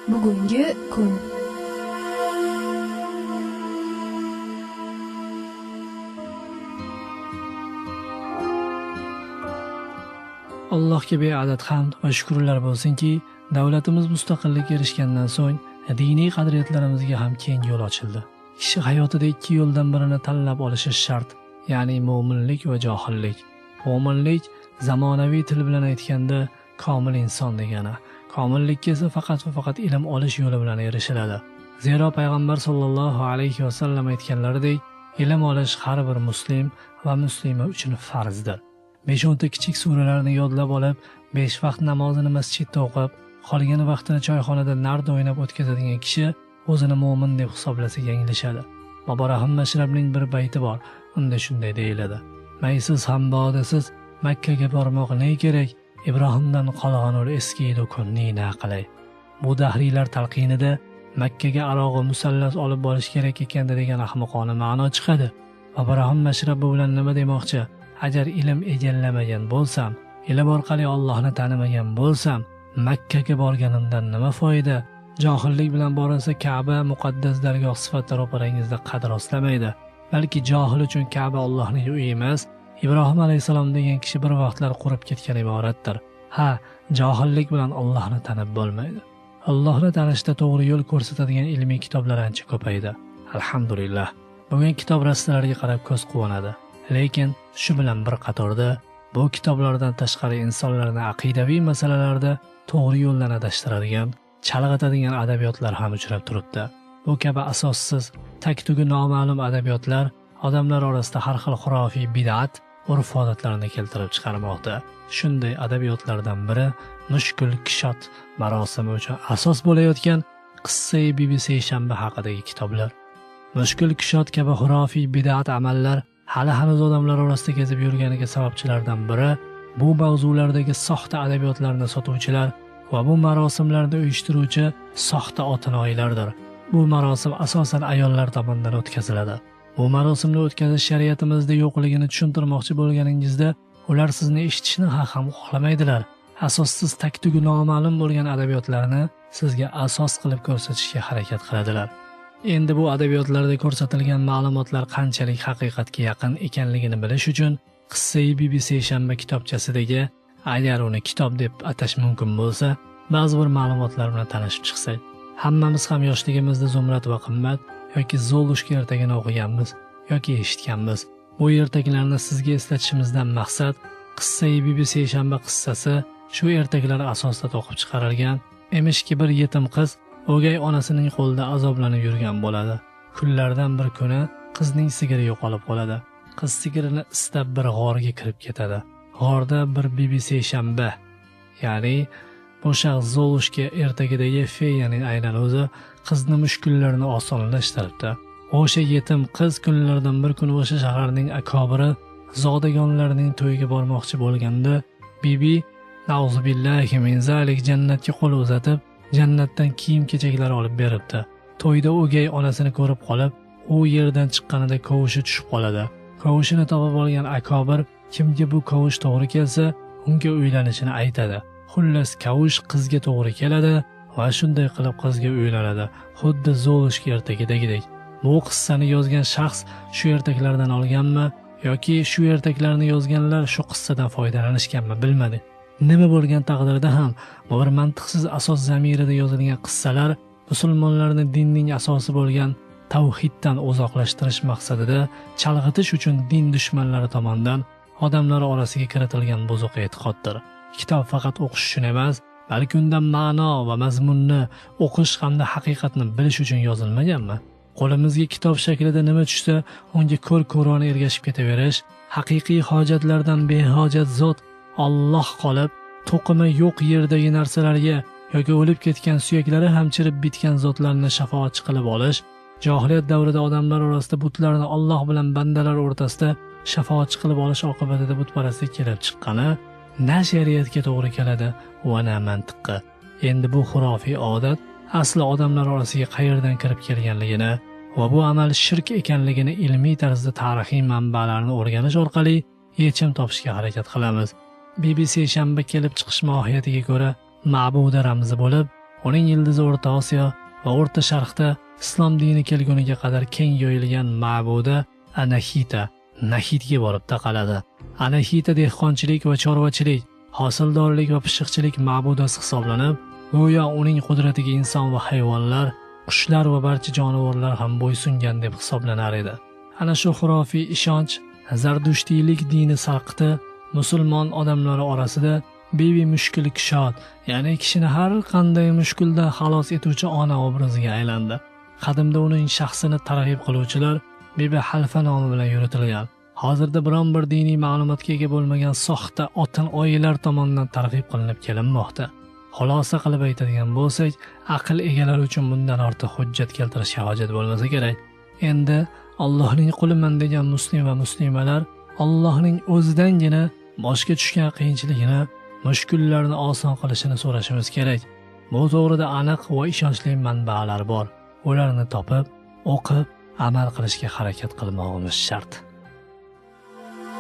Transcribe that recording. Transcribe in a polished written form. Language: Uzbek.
Bugungi kun. Allohga beadad hamd va shukrlar bo'lsinki, davlatimiz mustaqillikka erishgandan so'ng diniy qadriyatlarimizga ham keng yo'l ochildi. Kishi hayotida ikki yo'ldan birini tanlab olishi shart, ya'ni mo'minlik va johillik. Mo'minlik zamonaviy til bilan aytganda komil inson degani. Komillikka esa faqat va faqat ilm olish yo'li bilan erishiladi. Zero payg'ambar sollallohu alayhi vasallam aytganlaridek, ilm olish har bir muslim va muslima uchun farzdir. 5-10 ta kichik suralarni yodlab olib, 5 vaqt namozini masjidda o'qib, qolgan vaqtini choyxonada nard o'ynab o'tkazadigan kishi o'zini mo'min deb hisoblasa yanglishadi. Boborahim Mashrabning bir bayti bor, unda shunday deyiladi: Maysiz ham bodasiz Makkaga bormoq ne kerak, Ibrohimdan qolgan ul eski do'konni na qilay. Bu dahriylar talqinida Makkaga arog'i musallas olib borish kerak ekanda degan ahmoqona ma'no chiqadi. Boborahim Mashrab bu bilan nima demoqchi? Agar ilm egallamagan bo'lsam, ilm orqali Allohni tanimagan bo'lsam, Makkaga borganimdan nima foyda? Johillik bilan borilsa Ka'ba muqaddas dargoh sifatida ro'parangizda qad rostlamaydi. Balki johil uchun Ka'ba Allohning uyi emas, Ibrohim alayhisalom degan kishi bir vaqtlar qurib ketgan imoratdir. Ha, johillik bilan Allohni tanib bo'lmaydi. Allohni tanishda to'g'ri yo'l ko'rsatadigan ilmiy kitoblar ancha ko'paydi. Alhamdulillah. Bugun kitob rastalariga qarab ko'z quvonadi. Lekin shu bilan bir qatorda bu kitoblardan tashqari insonlarni aqidaviy masalalarda to'g'ri yo'ldan adashtiradigan, chalg'itadigan adabiyotlar ham uchrab turibdi. Bu kabi asossiz, tag-tugi noma'lum adabiyotlar odamlar orasida har xil xurofiy bid'at, urf-odatlarni keltirib chiqarmoqda. Shunday adabiyotlardan biri mushkul kishot marosimi uchun asos bo'layotgan Qissai Bibi Seshanba haqidagi kitoblar. Mushkul kishot kabi xurofiy bid'at amallar hali hanuz odamlar orasida kezib yurganiga sababchilardan biri bu mavzulardagi soxta adabiyotlarni sotuvchilar va bu marosimlarni uyushtiruvchi soxta otinoyilardir. Bu marosim asosan ayollar tomonidan o'tkaziladi. Bu marosimni o'tkazish shariatimizda yo'qligini tushuntirmoqchi bo'lganingizda ular sizni eshitishni ham xohlamaydilar. Asossiz tag-tugi noma'lum bo'lgan adabiyotlarni sizga asos qilib ko'rsatishga harakat qiladilar. Endi bu adabiyotlarda ko'rsatilgan ma'lumotlar qanchalik haqiqatga yaqin ekanligini bilish uchun Qissai Bibi Seshanba kitobchasidagi, agar uni kitob deb atash mumkin bo'lsa, ba'zi bir ma'lumotlar bilan tanishib chiqsak. Hammamiz ham yoshligimizda Zumrad va Qimmat yoki Zolushka ertagini o'qiganmiz yoki eshitganmiz. Bu ertaklarni sizga eslatishimizdan maqsad Qissai Bibi Seshanba qissasi shu ertaklar asosida to'qib chiqarilgan. Emishki bir yetim qiz o'gay onasining qo'lida azoblanib yurgan bo'ladi. Kunlardan bir kuni qizning sigiri yo'qolib qoladi. Qiz sigirini istab bir g'orga kirib ketadi. G'orda bir Bibi Seshanba, ya'ni o'sha Zolushka ertagidagi feyaning aynan o'zi qizni mushkullarini osonlashtiribdi. O'sha yetim qiz kunlardan bir kuni o'sha shaharning akobiri zodagonlarining to'yiga bormoqchi bo'lganda Bibi nauzubillahi min zalik jannatga qo'l uzatib, jannatdan kiyim-kechaklar olib beribdi. To'yda o'gay onasini ko'rib qolib, u yerdan chiqqanida kovushi tushib qoladi. Kovushini topib olgan akobir kimga bu kovush to'g'ri kelsa, unga uylanishini aytadi. Xullas, kavush qizga to'g'ri keladi va shunday qilib qizga uylanadi. Xuddi Zolushka ertagidagidek. Bu qissani yozgan shaxs shu ertaklardan olganmi yoki shu ertaklarni yozganlar shu qissadan foydalanishganmi bilmadi. Nima bo'lgan taqdirda ham bu bir mantiqsiz asos zamirida yozilgan qissalar musulmonlarni dinning asosi bo'lgan tavhiddan uzoqlashtirish maqsadida chalg'itish uchun din dushmanlari tomonidan odamlar orasiga kiritilgan buzuq e'tiqoddir. Kitob faqat o'qish uchun emas, balki undan ma'no va mazmunni o'qish hamda haqiqatni bilish uchun yozilmaganmi? Qo'limizga kitob shaklida nima tushsa, unga ko'r-ko'rona ergashib ketaverish, haqiqiy hojatlardan behojat zot Alloh qolib, to'qimi yo'q yerdagi narsalarga yoki o'lib ketgan suyaklari ham chirib bitgan zotlarni shafoatchi qilib olish, johiliyat davrida odamlar orasida butlarni Alloh bilan bandalar o'rtasida shafoatchi qilib olish oqibatida butparastlik kelib chiqqani na shariatga to'g'ri keladi va na mantiqqa. Endi bu xurofiy odat asli odamlar orasiga qayerdan kirib kelganligini va bu amal shirk ekanligini ilmiy tarzda tarixiy manbalarni o'rganish orqali yechim topishga harakat qilamiz. Bibi Seshanba kelib chiqish mohiyatiga ko'ra ma'buda ramzi bo'lib, Uning ildizi O'rta Osiyo va O'rta Sharqda islom dini kelguniga qadar keng yoyilgan ma'buda Anahita, Nahidga borib taqaladi. Anahita dehqonchilik va chorvachilik, hosildorlik va pishiqchilik ma'budasi hisoblanib, go'yo uning qudratiga inson va hayvonlar, qushlar va barcha jonivorlar ham bo'ysungan deb hisoblanar edi. Ana shu xurofiy ishonch Zardushtiylik dini sarqiti musulmon odamlari orasida Bibi mushkul kushot, ya'ni kishini har qanday mushkuldan xalos etuvchi ona obraziga aylandi. Qadimda uning shaxsini targ'ib qiluvchilar Bibi Halfa nomi bilan yuritilgan. Hozirda biron bir diniy ma'lumotga ega bo'lmagan soxta otin oyilar tomonidan targ'ib qilinib kelinmoqda. Xulosa qilib aytadigan bo'lsak, aql egalari uchun bundan ortiq hujjat keltirishga hojat bo'lmasa kerak. Endi Allohning quliman degan muslim va muslimalar Allohning o'zidangina boshga tushgan qiyinchiligini, mushkullarni oson qilishini so'rashimiz kerak. Bu to'g'rida aniq va ishonchli manbalar bor. Ularni topib, o'qib, amal qilishga harakat qilmoqimiz shart.